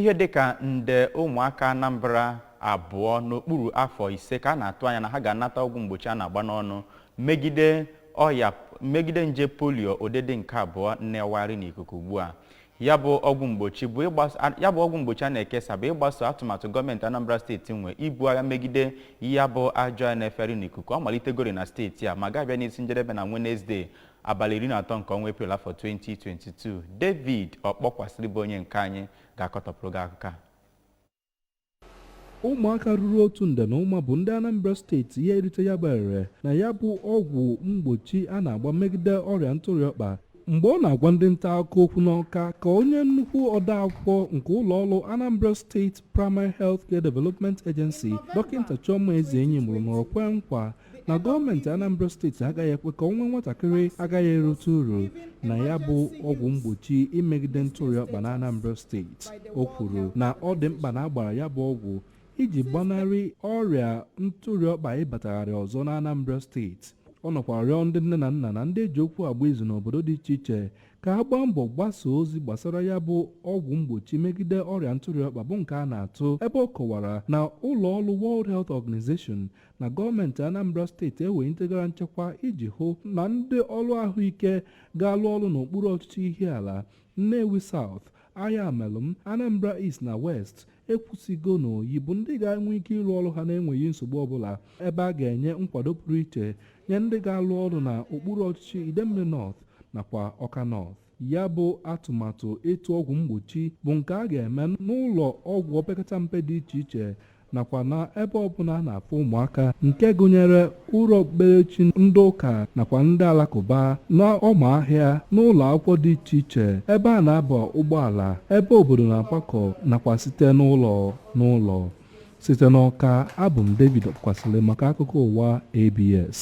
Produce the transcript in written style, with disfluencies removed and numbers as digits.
Ihe dịka nde ụmụaka Anambra 2 n'okpuru afọ 5 ka a na-atụ anya na ha ga-anata ọgwụ mgbochi a na-agba n'ọnụ megide ọya, megide nje polio ụdịdị nke abụọ na-ewegharị n'ikuku ugbu a. Ya bụ ọgwụ mgbochi a na-ekesa bụ ịgbaso atụmatụ gọọmenti Anambra Steeti nwe ibu agha megide ya bụ ajọ ya na-efegharị n'ikuku. Ọ malitegori na steeti a ma ga-abịa n'isi njedebe na Wenezdee, abalị 13 nke ọnwa Eprel, afọ 2022. David Ọkpọkwasịrị bụ onye nke anyị ga-akọtọpụrụ gị akụkọ a. Ụmụaka ruru 1.5 nde bụ ndị Anambra Steeti ihe erite ya bụ erere na ya bụ ọgwụ mgbochi a na-agba megide ọrịa ntụrịọkpa. Mgbe ọ na-agwa ndị nta akụkọ okwu n'Ọka, ka onye nnukwu odeakwụkwọ nke ụlọ ọrụ Anambra State Primary Health Care Development Agency, Dọkịta Chioma Ezenyimụrụ, nọrọ kwee nkwa na gọọmenti Anambra Steeti agaghị ekwe ka onwe nwatakịrị agaghị erute uru na ya bụ ọgwụ mgbochi imegide ntụrịọkpa na Anambra Steeti. O kwuru na ọ dị mkpa na agbara ya bụ ọgwụ iji gbanarị ọrịa ntụrịọkpa ịbatagharị ọzọ na Anambra Steeti. Ọ nọkwara rịọ ndị nne na nna na ndị eji okwu agba izu n'obodo dị iche iche ka ha gbaa mbọ gbasaa ozi gbasara ya bụ ọgwụ mgbochi megide ọrịa ntụrịọkpa bụ nke a na-atụ, ebe ọ kọwara na ụlọ ọrụ World Health Organization na gọọmenti Anambra Steeti ewelitegara nchekwa iji hụ na ndị ọrụ ahụike ga-alụ ọrụ n'okpuru ọchịchị Ihiala, Nnewi South, Ayamelụm, Anambra East na West ekwusigo n'oyi bụ ndị ga-enwe ike ịrụ ọrụ ha na-enweghị nsogbu ọbụla, ebe a ga-enye nkwado pụrụ iche nye ndị ga-alụ ọrụ na okpuru ọchịchị Idemmili North nakwa Ọka North. Ya bụ atụmatụ ịtụ ọgwụ mgbochi bụ nke a ga-eme n'ụlọ ọgwụ opekata mpe dị iche iche nakwa na ebe ọbụla a na-afụ ụmụaka, nke gụnyere ụlọ okpukperechi ndị ụka nakwa ndị alakụba, n'ọma ahịa, n'ụlọ akwụkwọ dị iche iche, ebe a na-aba ụgbọala, ebe obodo na-agbakọ, nakwa site n'ụlọ n'ụlọ. Site n'Ọka, abụ m David Ọkwasịrị maka akụkọ ụwa ABS.